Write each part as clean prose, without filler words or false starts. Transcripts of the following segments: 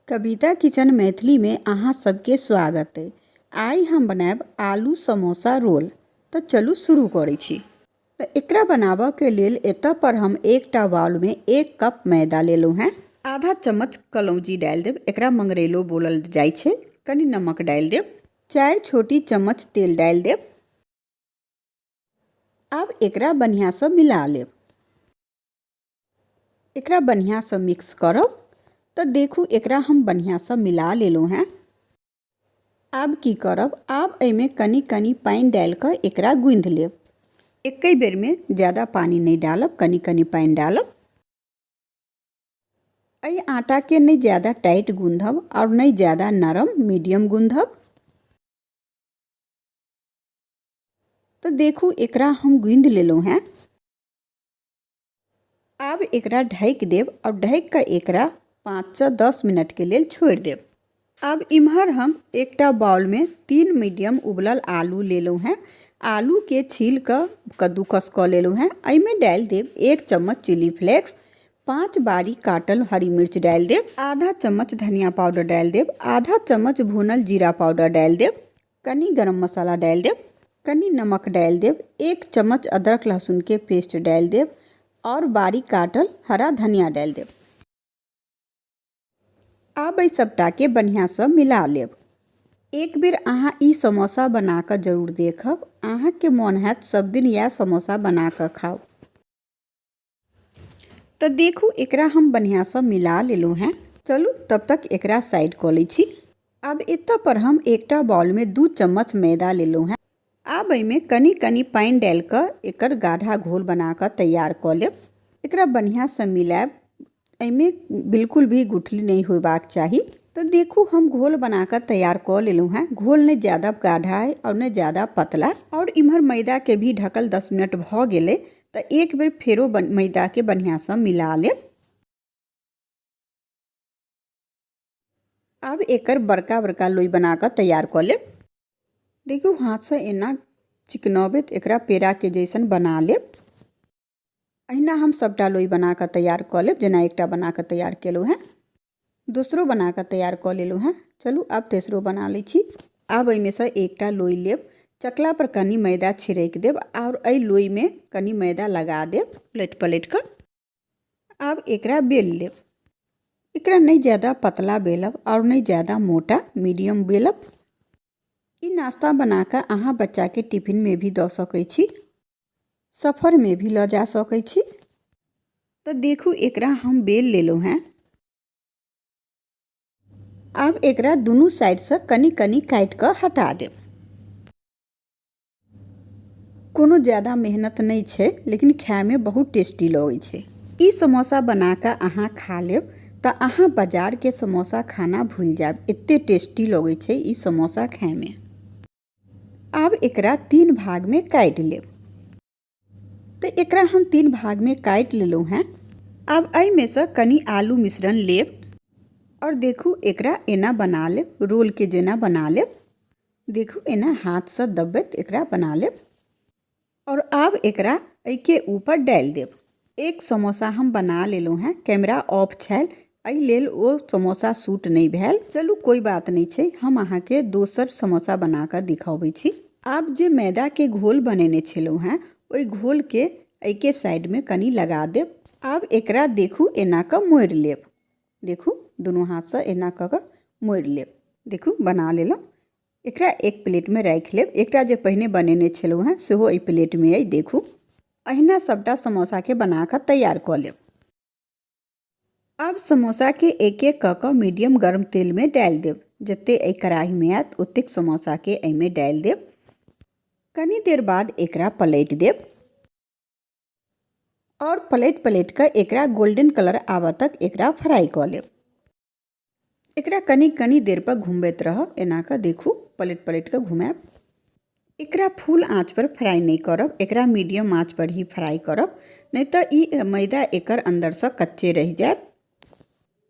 कविता kitchen मैथिलीमे अहाँ सबके स्वागत अइ। आइ हम बनायब आलू समोसा रोल। तऽ चलू शुरू करै छी। तऽ एकरा बनाबऽके लेल एतऽ पर हम एकटा बाउलमे 1 कप मैदा लेलहुँ हेँ। आधा चम्मच कलौंजी डालि देब, एकरा मंगरैलो बोलल जाइ छै। कनि नमक डालि देब। 4 छोटी चम्मच तेल डालि देब। आब एकरा बढ़िआँसँ मिला लेब। एकरा बढ़िआँसँ मिक्स करब। तऽ देखू एकरा हम बढ़िआँसँ मिला लेलहुँ हेँ। आब की करब, आब एहिमे कनि कनि पानि डालि कऽ एकरा गूँथि लेब। एके बेरमे ज्यादा पानि नहि डालब, कनि कनि पानि डालब। एहि आटाके नहि ज्यादा टाइट गूँधब आओर नहि ज्यादा नरम, मीडियम गूँधब। तऽ देखू एकरा हम गूँथि लेलहुँ हेँ। आब एकरा ढकि देब आओर ढकि कऽ एकरा 5 सँ 10 मिनटके लेल छोड़ि देब। आब इम्हर हम एकटा बाउलमे 3 मीडियम उबलल आलू लेलहुँ हेँ। आलूके छील कऽ कद्दूकस कऽ लेलहुँ हेँ। एहिमे डालि देब 1 चम्मच चिली फ्लेक्स, 5 बारीक काटल हरी मिर्च डालि देब, आधा चम्मच धनिया पाउडर डालि देब, आधा चम्मच भुनल जीरा पाउडर डालि देब, कनि गरम मसाला डालि देब, कनि नमक डालि देब, 1 चम्मच अदरक लहसुनके पेस्ट डालि देब आओर बारीक काटल हरा धनिया डालि देब। आब एहि सबटाके बढ़िआँसँ मिला लेब। एक बेर अहाँ ई समोसा बना कऽ जरूर देखब, अहाँके मोन हैत सब दिन इएह समोसा बना कऽ खाउ। तऽ देखू एकरा हम बढ़िआँसँ मिला लेलहुँ हेँ। चलू तब तक एकरा साइड कऽ लै छी। आब एतऽ पर हम एकटा बाउलमे 2 चम्मच मैदा लेलहुँ हेँ। आब एहिमे कनि कनि पानि डालि कऽ एकर गाढ़ा घोल बना कऽ तैयार कऽ लेब। एकरा बढ़िआँसँ मिलायब, एहिमे बिल्कुल भी गुठली नहि होयबाक चाही। तऽ देखू हम घोल बना कऽ तैयार कऽ लेलहुँ हेँ। घोल नहि ज्यादा गाढ़ा अइ आओर नहि ज्यादा पतला। आओर इम्हर मैदाके भी ढकल 10 मिनट भऽ गेलै। तऽ एक बेर फेरो मैदाके बढ़िआँसँ मिला लेब। आब एकर बड़का बड़का लोइ बना कऽ तैयार कऽ लेब। देखियौ हाथसँ एना चिकनबैत एकरा पेड़ाके जैसन बना लेब। अहिना हम सबटा लोइ बना कऽ तैयार कऽ लेब, जेना एकटा बना कऽ तैयार केलहुँ हेँ, दोसरो बना कऽ तैयार कऽ लेलहुँ हेँ। चलू आब तेसरो बना लै छी। आब एहिमेसँ एकटा लोइ लेब, चकला पर कनि मैदा छिड़कि देब आओर एहि लोइमे कनि मैदा लगा देब पलटि पलटि कऽ। आब एकरा बेल लेब। एकरा नहि ज्यादा पतला बेलब आओर नहि ज्यादा मोटा, मीडियम बेलब। ई नाश्ता बना कऽ अहाँ बच्चाके टिफिनमे भी दऽ सकै छी, सफरमे भी लऽ जा सकै छी। तऽ देखू एकरा हम बेल लेलहुँ हेँ। आब एकरा दुनू साइडसँ कनि कनि काटि कऽ हटा देब। कोनो ज्यादा मेहनत नहि छै, लेकिन खायमे बहुत टेस्टी लगै छै। ई समोसा बना कऽ अहाँ खा लेब तऽ अहाँ बाजारके समोसा खाना भूलि जायब, एते टेस्टी लगै छै ई समोसा खायमे। आब एकरा 3 भागमे काटि लेब। तऽ एकरा हम 3 भागमे काटि लेलहुँ हेँ। आब एहिमेसँ कनि आलू मिश्रण लेब आओर देखू एकरा एना बना लेब, रोलके जेना बना लेब। देखू एना हाथसँ दबैत एकरा बना लेब आओर आब एकरा एहिके ऊपर डालि देब। एक समोसा हम बना लेलहुँ हेँ, कैमरा ऑफ छल एहि लेल ओ समोसा शूट नहि भेल। चलू कोइ बात नहि छै, हम अहाँके दोसर समोसा बना कऽ दिखाबै छी। आब जे मैदाके घोल बनेने छलहुँ हेँ ओहि घोलके एहिके साइडमे कनि लगा देब। आब एकरा देखू एना कऽ मोड़ि लेब। देखू दुनू हाथसँ एना कऽ कऽ मोड़ि लेब। देखू बना लेलहुँ। एकरा एक प्लेटमे राखि लेब। एकटा जे पहिने बनेने छलहुँ हेँ सेहो एहि प्लेटमे अइ। देखू अहिना सभटा समोसाके बना कऽ तैयार कऽ लेब। आब समोसाके एक एक कऽ कऽ मीडियम गर्म तेलमे डालि देब। जतेक एहि कड़ाहीमे आयत ओतेक समोसाके एहिमे डालि देब। कनि देर बाद एकरा पलटि देब आओर पलटि पलटि कऽ एकरा गोल्डन कलर आबऽ तक एकरा फ्राई कऽ लेब। एकरा कनि कनि देर पर घुमबैत रहब, एना कऽ देखू पलटि पलटि कऽ घुमायब। एकरा फुल आँच पर फ्राई नहि करब, एकरा मीडियम आँच पर ही फ्राई करब, नहि तऽ ई मैदा एकर अन्दरसँ कच्चे रहि जायत।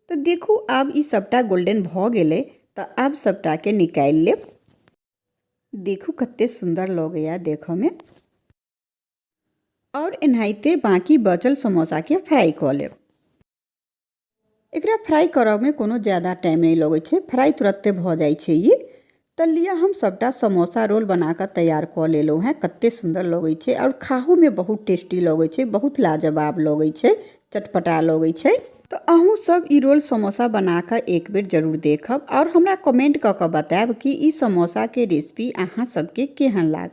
तऽ देखू आब ई सबटा गोल्डन भऽ गेलै। तऽ आब सबटाके निकालि लेब। देखू कते सुन्दर लगैया देखऽमे। आओर एनाहिते बाँकी बचल समोसाके फ्राई कऽ लेब। एकरा फ्राइ करऽमे कोनो ज्यादा टाइम नहि लगै छै, फ्राइ तुरत्ते भऽ जाइ छै ई। तऽ लिअ, हम सभटा समोसा रोल बना कऽ तैयार कऽ लेलहुँ हेँ। कते सुन्दर लगै छै आओर खाहोमे बहुत टेस्टी लगै छै, बहुत लाजवाब लगै छै, चटपटा लगै छै। तऽ अहूँ सब ई रोल समोसा बना कऽ एक बेर जरूर देखब आओर हमरा कमेंट कऽ कऽ बतायब कि ई समोसाके रेसिपी अहाँ सबके केहन लागल।